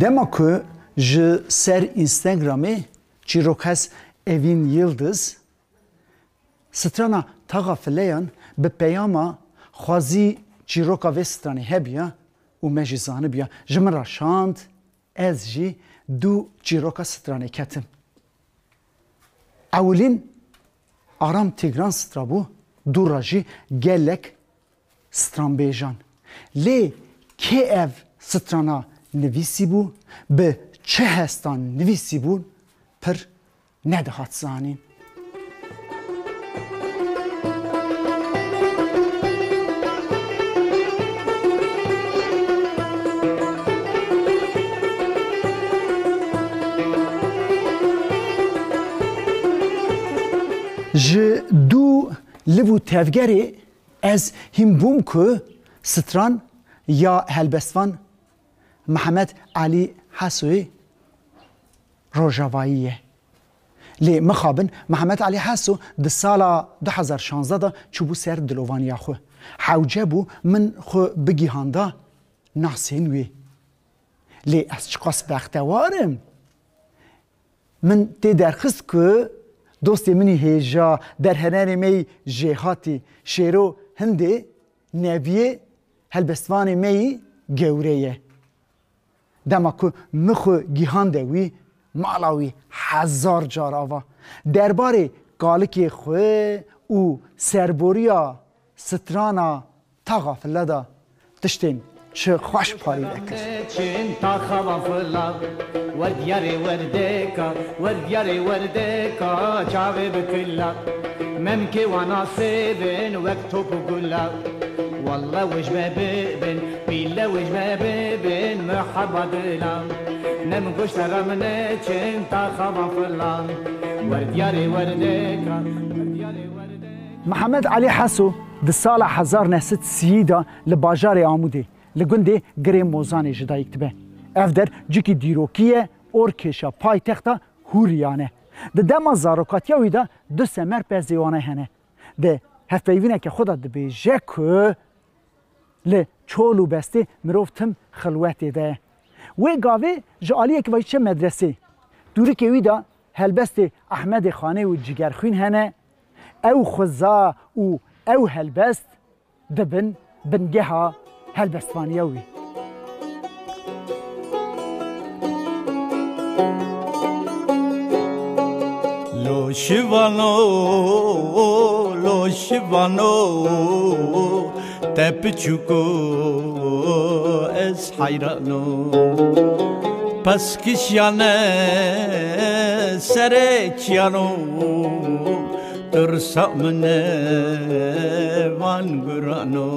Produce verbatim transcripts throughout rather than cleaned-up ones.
Dema ku ji ser Instagramê çîrokhes Evîn Yildiz strana Taxa Fileyan bi peyama xwazî çîroka vê stranê hebiya û me jî zanibiya, ji min re şand, ez jî dû çîroka stranê ketim. Ewilîn Aram Tîgran stra bû, dû re jî gelek stranbêjan. Lê kê ev strana nivîsîbû, bi çi hestan nivîsîbûn, pir nedihat zanîn. Ji dû liv û tevgerê ez hîn bûm ku stran ya helbestvan Mihemed Elî Hesoyê Rojavayî ye. Lê mixabin Mihemed Elî Heso di sala du hezar şanzdeh de çûbû ser dilovaniya xwe. Hewce bû min xwe bigihanda nasên wê. Lê ez çiqas bextewar im. Min tê derxist ku dostê min î hêja, derhenerê me yî jêhatî, Şêro Hindê Neviyê helbestvanê me yî gewre ye. Dema ku min xwe gihande wî, mala wî hezar car ava. Derbarê kalikê xwe û serboriya strana Taxa File de tiştên çi xweş parî vekir. Çin taxa van fila, wer diyarê werdeka, wer diyarê werdeka, çavê bi kila. Memkê wana sêvin wek top û gula. Walla wej me bibin, bîle wej me bibin, muhebba dila. Nem goşta ra min çin taxa van fila. Wer diyarê werdeka, wer diyarê werdeka. Mihemed Elî Heso di sala hezar neh sed sîyî de li bajarê Amûdê, li gundê Girê Mozanê ji dayik dibe. Ev der cîkî dîrokî ye, orkêşa paytexta Hûriyan e. Di dema zarokatiya wî de du semer pezê wana hene. Di hevpeyvîneke xwe de dibêje ku li çol û bestê mirov tim xilwetê de ye. Wê gavê ji aliyek ve diçe medresê. Dûrikê wî de helbestê Ehmedê Xanê û Cigerxwîn hene. Ew xweza û ew helbest dibin bingeha helbestvaniya wî. Lo şivano, lo şivano, te piçûko ez heyrano. Peskişiyane serê çiyano, tirsa min e van gurano.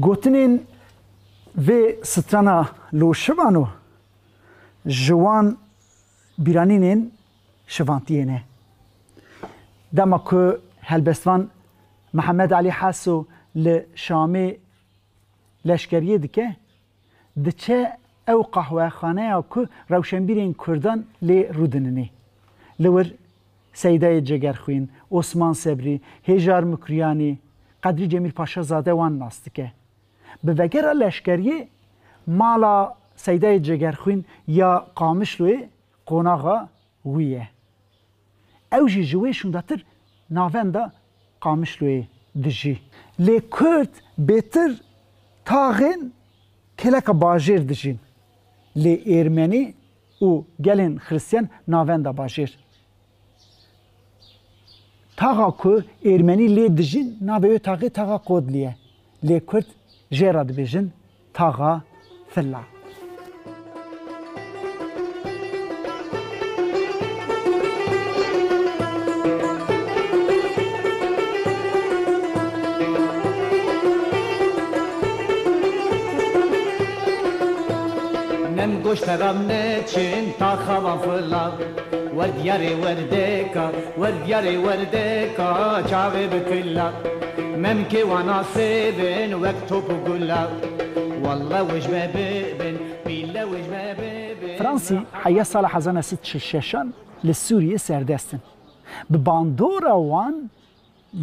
Gotinên vê strana Lo şivano ji wan bîranînên şivantiyê ne. Dema ku helbestvan Mihemed Elî Heso li Şamê leşkeriyê dike, diçe ew qehwexaneya ku rewşenbîrên kurdan lê rûdinînê. Li wir Seydayê Cegerxwîn, Osman Sebrî, Hêjar Mukriyanî, Qedrî Cemîl Paşazade wan nas dike. Bi vegera leşkeriyê mala Seydayê Cegerxwîn ya Qamişloyê qonaxa wî ye. Ew jî ji wê şûndatir navenda Qamişloyê dijî. Lê Kurd bêtir taxên kêleka bajêr dijîn. Lê Êrmenî û gelên Xiristiyan navenda bajêr. Taxa ku Êrmenî lê dijîn, navê wê taxê Taxa Kodlî ye. Lê Kurd jê re dibêjin Taxa Filla. Nem goşteram neçin ta xavan fila. Wer diyarê werdeka, wer diyarê werdeka, çavê bi kila. Memkê wana sêvên wek top û gula. Walla wej me bibin, bîle wej me bibin. Fransî heya sala hezar neh sed çil şeşan li Sûriyê serdest in. Bi bandora wan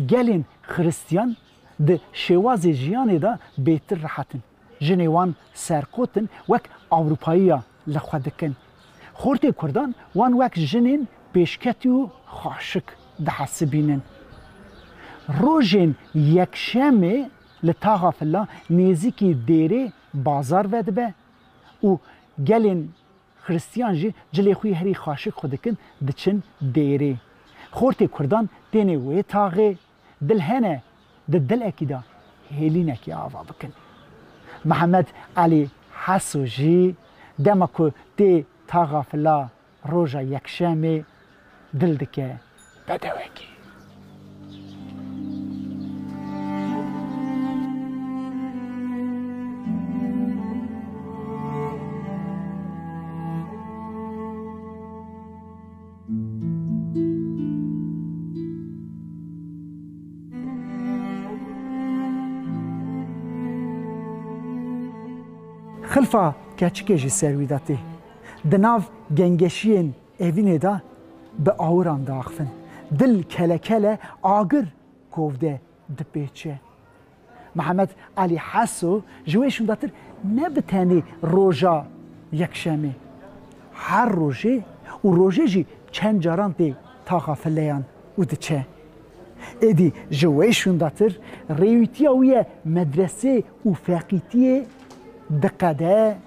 gelên Xiristiyan di şêwazê jiyanê de bêtir rehet in. Jinê wan serqot in, wek Ewropayiya li xwe dikin. Xortê Kurdan wan wek jinên pêşketî û xaşik dihesibînin. Rojên yekşemê li Taxa Fila nêzîkî dêrê bazar vedibe û gelên Xiristiyan jî cilê xwe yê herî xaşik xwe dikin, diçin dêrê. Xortê Kurdan tênê wê taxê, dil hene di dilekî de hêlînekê ava bikin. Mihemed Elî Heso jî dema ku tê Taxa Fila roja yekşemê, dil dike bedewekî. Xilfa keçikê jî ser wî de tê. Di nav gengeşiyên evînê de bi awiran diaxivin. Dil kele kele agir govde dipêçe. Mihemed Elî Heso ji wê şûndatir ne bi tenê roja yekşemê, her rojê û rojê jî çend caran tê taxa fileyan û diçe. Êdî ji wê şûndatir rêwîtiya wî ye medresê û feqîtiyê diqede.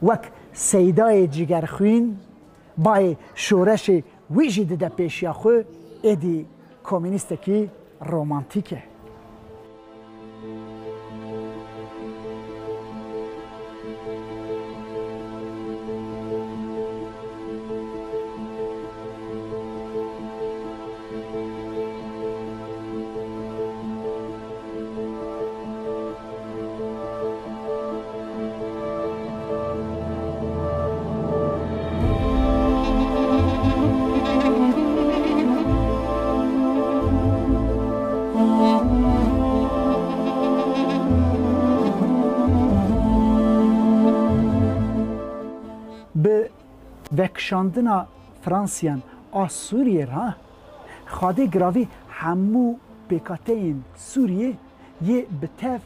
Wek Seydayê Cigerxwîn, bayê şoreşê wî jî dide pêşiya xwe, êdî komînîstekî romantîk e. Bi vekişandina Fransiyan a Sûriyê re, Xadê Giravî hemû pêkhateyên Sûriyê yê bi tev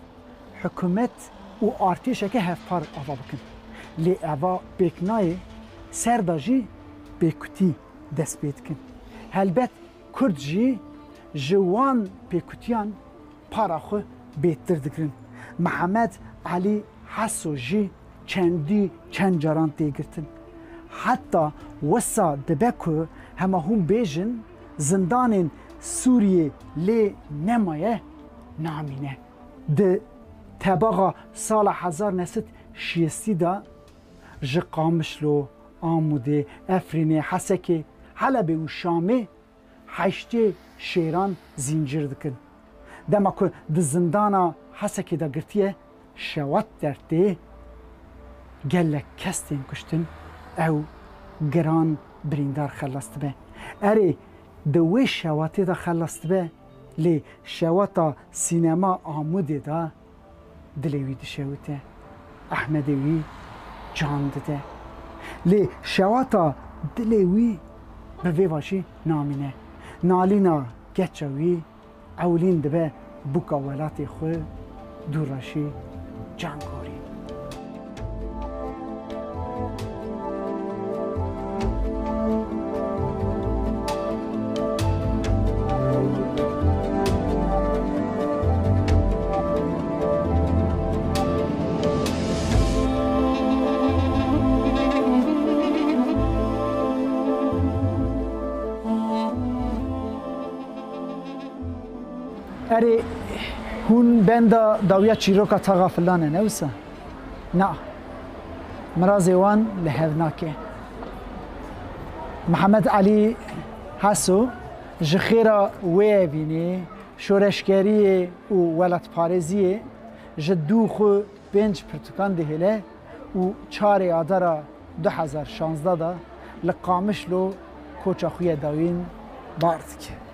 hikûmet û artêşeke hevpar ava bikin. Lê eva pêk nayê, ser de jî pêkutî dest pê dikin. Helbet Kurd jî ji wan pêkutiyan para xwe bêtir digirin. Mihemed Elî Heso jî çendî çend caran tê girtin. Heta wisa dibe ku hema hûn bêjin, zindanên Sûriyê lê nemaye, namîne. Di tebaxa sala hezar neh sed şêstî de ji Qamişlo, Amûdê, Efrînê, Hesekê, Helebê û Şamê heştê şêran zîncir dikin. Dema ku di zindana Hesekê de girtiye, şewat dertê, gelek kes tên kuştin, ew giran birîndar xelas dibe. Erê, di wê şewatê de xelas dibe, lê şewata sînema Amûdê de dilê wî dişewite, Ehmedê wî can dide. Lê şewata dilê wî bi vê ve jî namîne. Nalîna keça wî ewilîn dibe bûka welatê xwe, dû re jî can gorî. Erê, hûn benda dawiya çîroka Taxa Filan e, ne wisa? Na, mirazê wan li hev nake. Mihemed Elî Heso ji xêra wê evînê, şoreşgeriyê û welatparêziyê ji dû xwe pênc pirtûkan dihêle û çarê Adara du hezar şazdeh de li Qamişlo koça xwe yê dawîn bar dike.